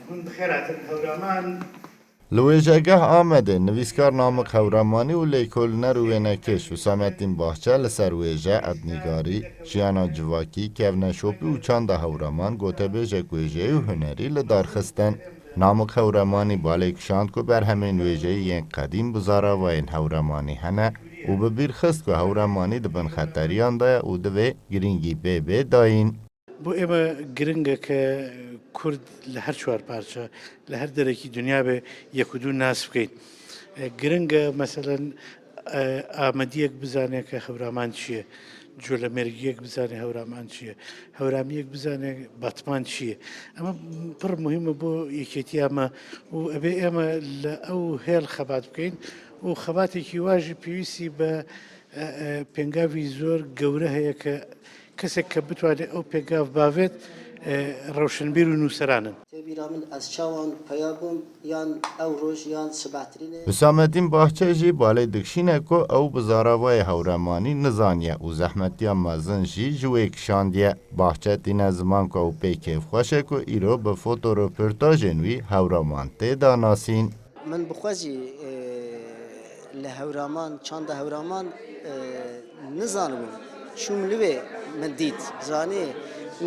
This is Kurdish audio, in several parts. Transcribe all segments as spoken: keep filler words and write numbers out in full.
Hûn bi xêr hatin Hewraman. Li wêjegeh Amedê nivîskar Namik Hewramanî û lêkolîner û wênekêş Husamettin Bahçe li ser wêje, erdnîgarî, jiyana civakî, kevneşopî û çanda Hewraman gotebêjek wêjeyî û hunerî li dar xistin. Namik Hewramanî balê kişand ku berhemên wêjeyî yên qedîm bi zaravayên Hewramanî hene û bi bîr xist ku Hewramanî di bin xeteriyan de ye û divê girîngî bê bê dayîn. بۆ ئێمە گرنگە کە کورد لە هەر چوار پارچە، لە هەر دەرەکی دنیا بێ، یەک و دوو ناس بکەین. گرنگە مەسەلەن ئامەدیەک بزانێ کە هەورامان چییە، جۆلەمێرگیەک بزانێ هەورامان چییە، هەورامیەک بزانێ باتمان چییە. ئەمە پڕ مهمە بۆ یەکێتی ئەمە و ئەبێ ئێمە لە ئەو هێڵ خەبات بکەین و خەباتێکی واژی پێویستی بە پێنگاوی زۆر گەورە هەیە کە کەسێک کە بتوانێت ئەو پێنگاو باوێت، ڕەوشنبیر و نووسەرانن. Têbîra min ez çawan peya bûm, yan ew roj, yan sibetrînê. Husamettin Bahçe jî balê dikşîne ku ew bi zaravayê Hewramanî nizaniye û zehmetiya mezin jî ji wê kişandiye. Bahçe tîne ziman ku ew pê kêfxweş e ku îro bi fotoreportajên wî Hewraman tê danasîn. Min bi xwe jî, e, li Hewraman, çanda Hewraman, e, nizanibûm. Çûm li wê min dît. Zanî,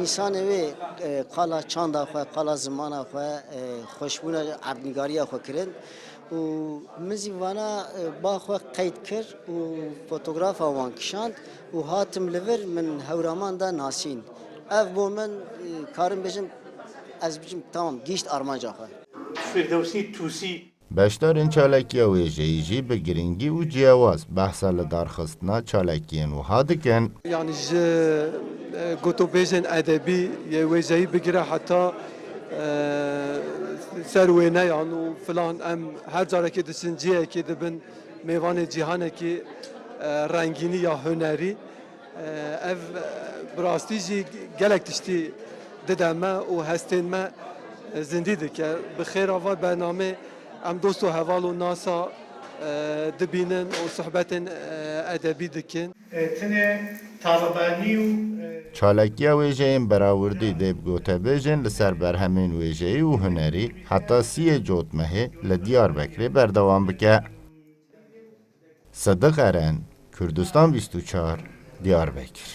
însanê wê, e, qala çanda xwe, qala zimana xwe, e, xweşbûna erdnîgariya xwe kirin. Û min zî vana, e, ba xwe qeyd kir û fotografa wan kişand û hatim li vir min Hewraman da nasîn. Ev bo min, e, karim bêjim, ez bêjim, tamam, gihîşt armanca xwe. Firdewsî Tûsî. Beşdarên çalakiya wêjeyî jî bi girîngî û ciyawaz behsa lidarxistina çalakiyên wiha dikin. Yanî ji, e, gotobêjên edebî yê wêjeyî bigire heta, e, ser wêneyan û filan, em her carekê diçin cihekê dibin mêvanê cîhanekî, e, rengînî ya hunerî. Ev, e, bi rastî jî gelek tiştî dide me û hestên me, e, zindî dike. Bi xêra va bernamê em dost û heval û nasa, e, dibînin û sohbetên, e, edebî dikin. Tenê Talibanî û, e, Çalakiya wêjeyên berawirdî dê bi gotebêjên li ser berhemên wêjeyî û hunerî heta siyê Cotmehê li Diyarbekirê berdewam bike. Sediq Eren, Kurdistan bîst û çar, Diyarbekir.